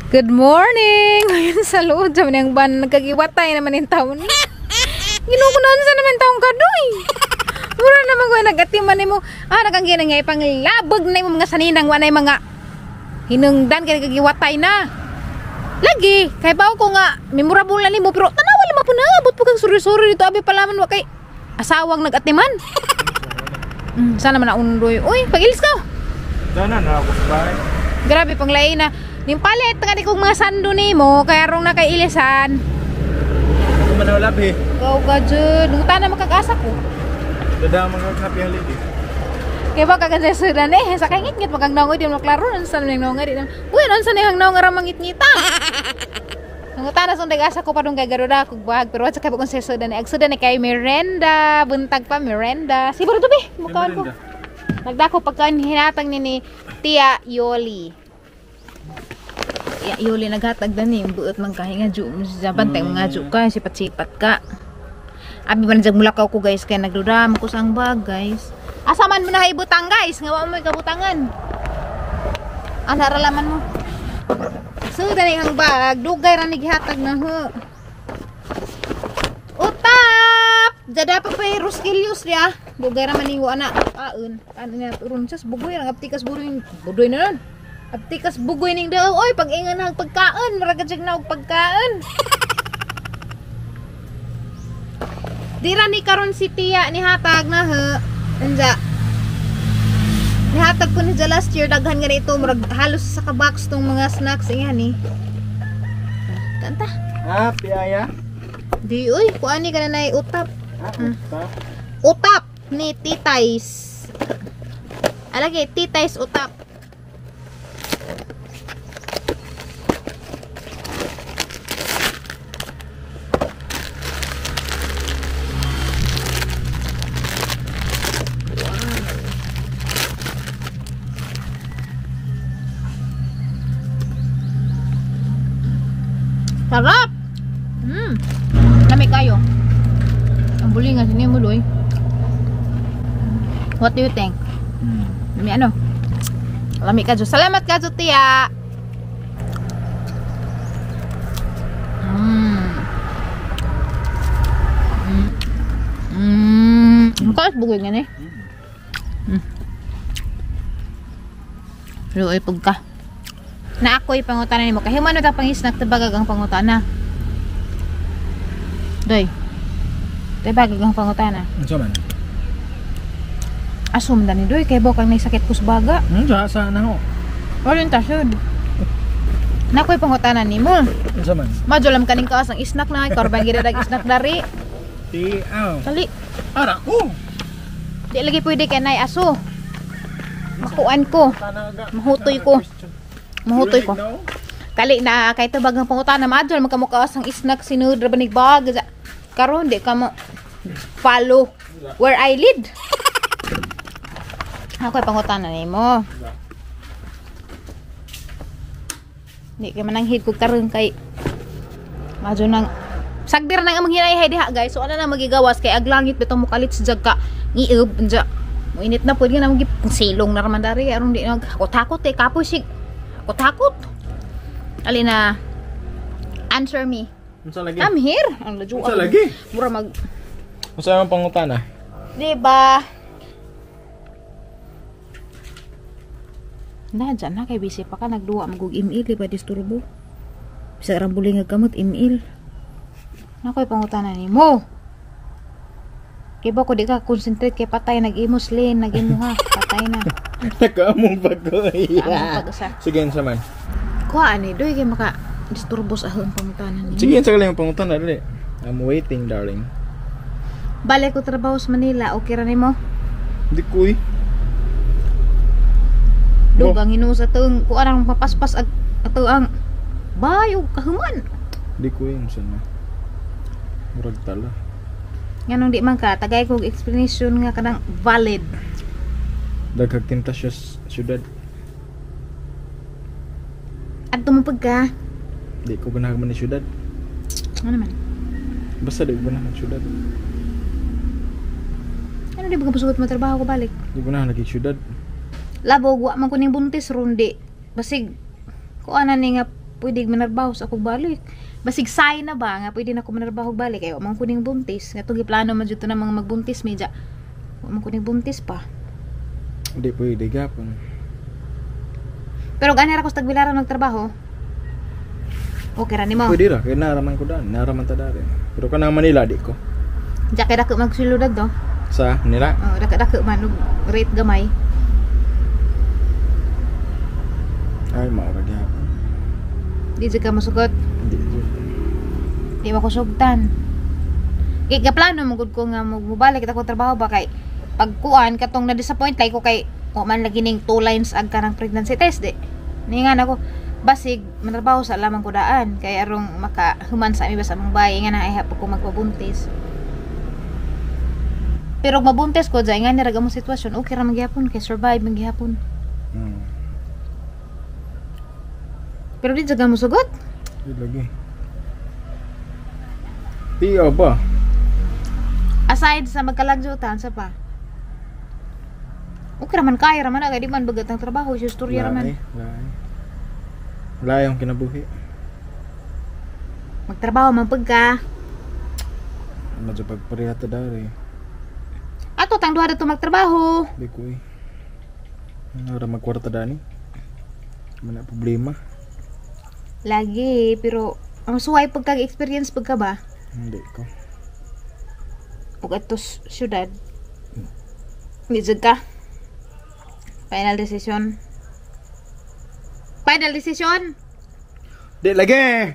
Good morning! Ngayon sa loob, sabi niyang ban, nagkagiwatay naman yung taon. Ginukunan sa naman taong kadoy. Mura naman ko, nagatiman ni mo. Ah, nakangginang nga ipanglabog na yung mga saninang, wanay mga hinungdan, kaya nagkagiwatay na. Lagi, kay bawo ko nga, memorable na nimo, pero tanawa lima po na, abot po kang suri-suri dito, abi pala man, wa kay asawang nagatiman. Sana man naundoy. Uy, pag-ilis ka. Sana na ako sa bahay. Grabe, pang lain na. Ning palit nga di kong mga sando nimo, kaya rong na kay ilisan. Ako man wala be. Go ka jud. Unta na makag-asa ko. Dada mga happy holiday. Kay ba kagan sa sudan eh, sa kay ngit-ngit magang naongoy di mo klaro unsa nang naongoy di. Uy, unsa nang naongoy ra mangit-ngita. Nanguta na sundag asa ko padung kay garuda kog bag, pero sa kay kung sa sudan eh, ag sudan eh kay merenda, buntag pa merenda. Siguro to be, mukaan ko. Nagdako pagkain hinatag ni Tia Yoli. Tia Yoli naghatag dani buot man kahi nga ju sa bantay mga ju ka sipat-sipat ka. Abi man jag mulakaw ko guys kay nagduda ko sang bag guys. Asa man mo na ibutang guys nga wa mo kabutangan. Ana ra laman mo. So dani ang bag dugay ra ni gihatag na ho. Utap! Jada pa pay Roskilius dia. Bugay ra man ni wa na kaon. Ano nga turun sas bugoy ra aptikas bugoy budoy na nun. Aptikas bugoy ning daw oy pag-ingan ang pagkaon, mura ka jag na og pagkaon. Dira ni karon si Tia ni hatag na ho. Anja. Nihatag ko ni last year daghan ganito murag halos sa ka box tong mga snacks iyan ni. Kanta. Ah, piyaya. Di oy, kuani ka na nay utap. Ah, utap. Utap ni Titays. Alagi, Titays utap. Sarap! Lami kayo. Ang bulingan sini mo doy. What do you think? Lami ano? Lami ka. Salamat ka, Tia. Makaas bugoy nga ni. Luoy pug ka. Na ako'y pangutana nimo. Kay human ta pangisnak tabagag ang pangutana. Doy. Tabagag ang pangutana. Unsa man? Asum dani doy kay bokang nay sakit kus baga. Unsa sa na ho? Orientasyon. Na ako'y pangutana nimo. Unsa man? Majulam kaning kaas ang isnak na kay korban gidadag isnak dari. Ti aw. Kali. Ara ko. Di lagi pwede kay nay aso. Makuan ko. Mahutoy ko. Mahutoy ko. Kali na kay tubag ang pangutana maadjol magkamukaas ang isnak sinud ra banig bag. Karon di ka mo follow where I lead. Ako ay pangutana nimo. Di kay mananghid kog karon kay madyo nang sagdir nang among hinayhay diha guys. So ana na magigawas kay aglangit bitaw mo kalit sa jag ka ngiob unja. Moinit na pud nga nang silong na raman dari aron di nag takot eh kapoy sig. Ako takot. Alina, answer me. Unsa lagi? I'm here. Ang ladyo. Unsa lagi? Mura mag Unsa ang pangutana? Di ba? Na dyan na kay busy pa ka nagduwa magug email di ba disturbo. Bisa ra buling nga gamot email. Nakoy pangutana nimo. Kay ba ko di ka concentrate kay patay nag-imos lane nag-imuha patay na. Nakaamong pag-uwi. Sige, unsa man. Kuha ani doy kay maka disturbo sa ahong pangutana nimo. Sige, unsa ka lang pangutana dali. I'm waiting, darling. Balik ko trabaho sa Manila, okay ra nimo? Di ko eh. Dugang hinusa tong kuan ang papaspas ag ato ang bayo kahuman. Di ko eh, unsa na. Murag tala. Nganong di man ka tagay kog explanation nga kanang valid. Daghang tentasyon syudad. Adto mo pagka. Di ko ganahan man ni syudad. Ano man? Basta di ko ganahan syudad. Ano di ba ka pasugot mo trabaho ko balik? Di ko ganahan lagi syudad. Labog wa man kuning buntis rundi. Basig kuan na ni nga Pwede manarbaho sa akong balik. Basig sign na ba nga pwede na ko manarbaho balik kay wa man kuning buntis. Nga tugi plano man jud to na mga magbuntis medya. Wa man kuning buntis pa. Hindi pwede gapon. Pero gani ra ko sa Tagbilaran magtrabaho. Okay ra nimo. Pwede ra kay naraman ko daan, naraman ta dari. Pero kanang Manila di ko. Diya kay dako magsuludad do. Sa Manila. Oh, dako man og rate gamay. Ay mao ra gyapon. Di jud ka mosugot. Di jud. Di mo ko sugtan. Kay gaplano mo gud ko nga mobalik ako trabaho ba kay pagkuan katong na-disappoint like ko kay wa man lagi ning 2 lines ag kanang pregnancy test di. Ningan ako basig mantrabaho sa lamang ko daan kay arong makahuman sa ami ba sa among bahay nga na ay hapon ko magpabuntis. Pero kung mabuntis ko dyan, nga nirag among sitwasyon, okay ra magyapon kay survive magyapon. Pero di jaga mo sugot. Di lagi. Tiyo ba? Aside sa magkalagjutan sa pa. Okay raman kaya raman na kay di man bagat ang trabaho, sa istorya raman. Wala yung kinabuhi. Magtrabaho man pagka. Medyo pagpareha ta dari. Ato tang duha dato magtrabaho. Di ko eh. Ano ra magkwarta dani? Wala problema. Lagi, pero ang suway pagka experience pagka ba? Hindi ko. Ug ato syudad. Di jud ka. Final decision. Final decision. Di lagi.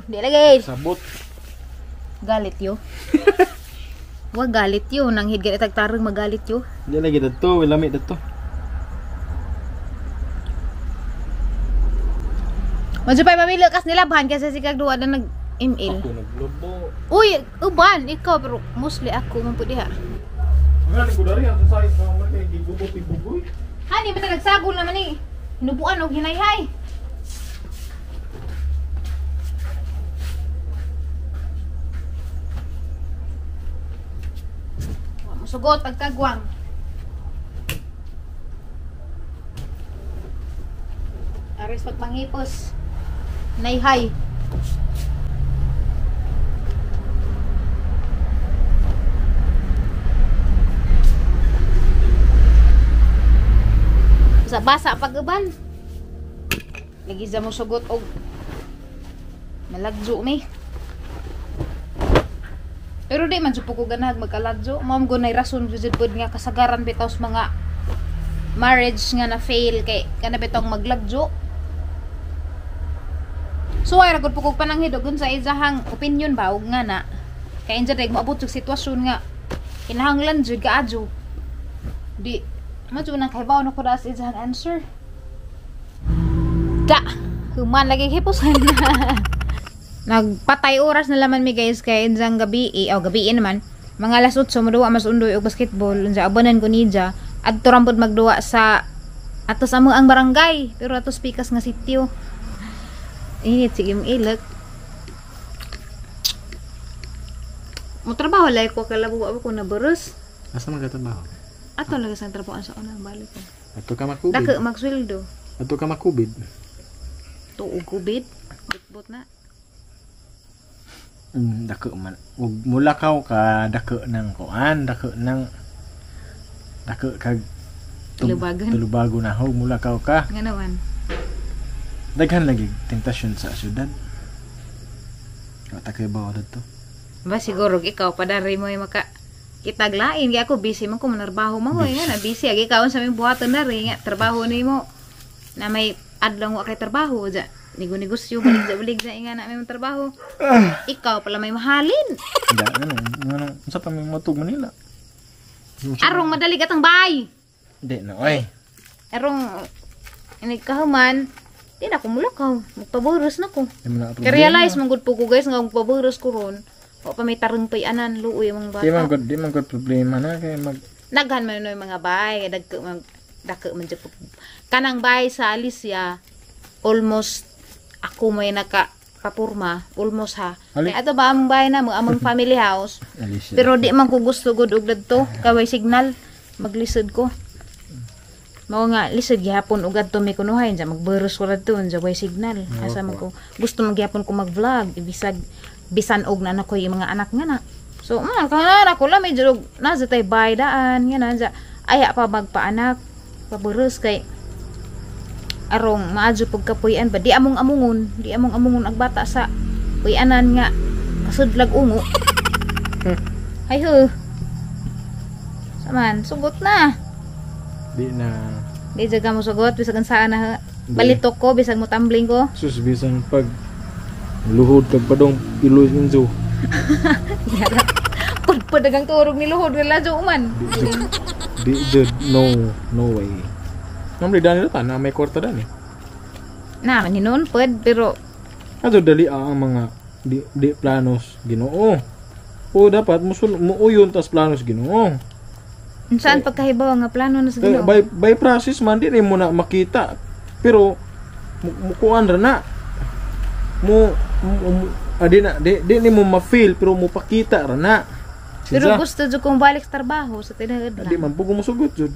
Di lagi. Sabot. Galit yo. Wa galit yo nang hidgan itagtarong magalit yo. Di lagi dadto, wala mi dadto. Medyo pa pamilya kas nilabhan kasi si kag duwa na nag-email. Ako naglobo. Uy, uban ikaw pero mostly ako man pud diha. Nga ni ko dari ang sa sa man kay gigubot ibugoy. Hani man nagsagol naman ni. Hinubuan og hinayhay. Wa mosugot pagkagwang. Aris pagpanghipos. Nayhay. Sa basa pag-uban. Lagi sa mo sugot og malagjo mi. Pero di man jud ko ganahag magkalagjo. Mao man gunay rason jud pod nga kasagaran bitaw sa mga marriage nga na fail kay kana bitong maglagjo. So ay ra gud po kog pananghid og unsa iyahang opinion ba og nga na kay inja dag moabot og sitwasyon nga kinahanglan jud kaadyo. Di madyo nang kahibaw na ko ra sa iyahang answer. Da human lagi hipos. Nagpatay oras na laman mi guys kay injang gabi o gabi naman mga alas 8 moduwa mas undoy og basketball unsa abanan ko nija adto ra pud magduwa sa atos amo ang barangay pero atos pikas nga sitio. Init sige mong ilak. Mo trabaho lay ko kalabo ko na baros. Asa man ka trabaho? Ato lagi sa trabaho sa unang balik ko. Ato ka makubid. Dako magsweldo. Ato ka makubid. Tuog kubid. Butbot na. Dako man. Ug mulakaw ka dako ng kuan, dako ng dako kag Tulubagon. Tulubago na ho mulakaw ka. Nga naman. Daghan lagi tentasyon sa syudad. Wa ta kay bawo didto. Ba siguro ikaw padari mo maka kitaglain kay ako busy man ko manarbaho man ko nga na busy agi kaon sa aming buhaton na rin nga trabaho nimo na may adlaw wa kay trabaho ja nego-negosyo balig ja nga na may trabaho. Ikaw pala may mahalin. Da ano ano unsa pa may motug Manila. Arong madali katang bay. Di na oy. Arong inigkahuman di na ko mulakaw, magpaboros na ko. Di Ka-realize man gud po ko guys nga magpaboros ko ron. Wa pa may tarong pay anan luoy among bata. Di man gud problema na kay mag daghan man noy mga bay, dagko man jud kanang bay sa Alicia almost ako may naka papurma, almost ha. Ali. Kay ato ba among bay na mo among family house. Alicia. Pero di man ko gusto gud og dadto, kay way signal, maglisod ko. Mao nga lisod gihapon ug adto mi kunuhay unsa magburos ko radto, unsa way signal. Asa man ko gusto man gihapon ko mag-vlog bisag bisan og na ko yung mga anak nga na. So man kana ako lang medyo nasa tay bay daan nga na aya pa magpaanak paburos kay arong maadyo pagkapuy-an ba di among amungon, di among amungon ang bata sa puy-anan nga kasudlag ungo. Ay ho. Saman sugot na. Di na. Di jaga mo sugot bisag saan na balitok ko bisag mo tumbling ko. Sus bisan pag luhod kag padong iloy inzo. Pudpud ang turog ni luhod wala jo man. Di jud, no no way. Namli dani ta na may kwarta dani. Na man hinuon pod pero ato dali ang mga di planos Ginoo. O dapat musul muuyon tas planos Ginoo. Saan pagkahibaw nga plano na sa Ginoo? By process man di mo na makita. Pero mukuan ra na. Mo di na di nimo ma-feel pero mo pakita ra na. Pero gusto jud kong balik sa trabaho sa tinuod na. Di man pugo mo sugot jud.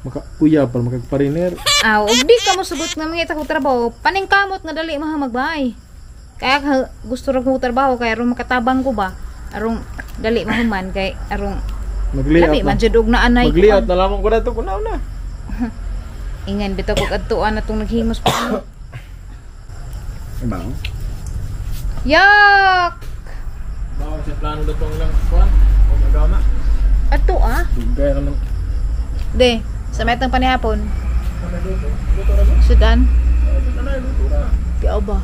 Maka uyab pa makagpariner. Aw, og di ka mo sugot nga mangita kog trabaho, paningkamot nga dali maha magbay. Kaya gusto ra ko trabaho kay aron makatabang ko ba? Arong dali mahuman kay arong magliat man jud og naanay. Magliat na lamang ko dato kunaw na. Ingan bitaw kog adtuan atong naghimos pa. Ibaw. Yak. Bawo sa plano datong lang kuan og agama. Adto ah. Dugay naman. De, sa metang panihapon. Sudan. Di ba?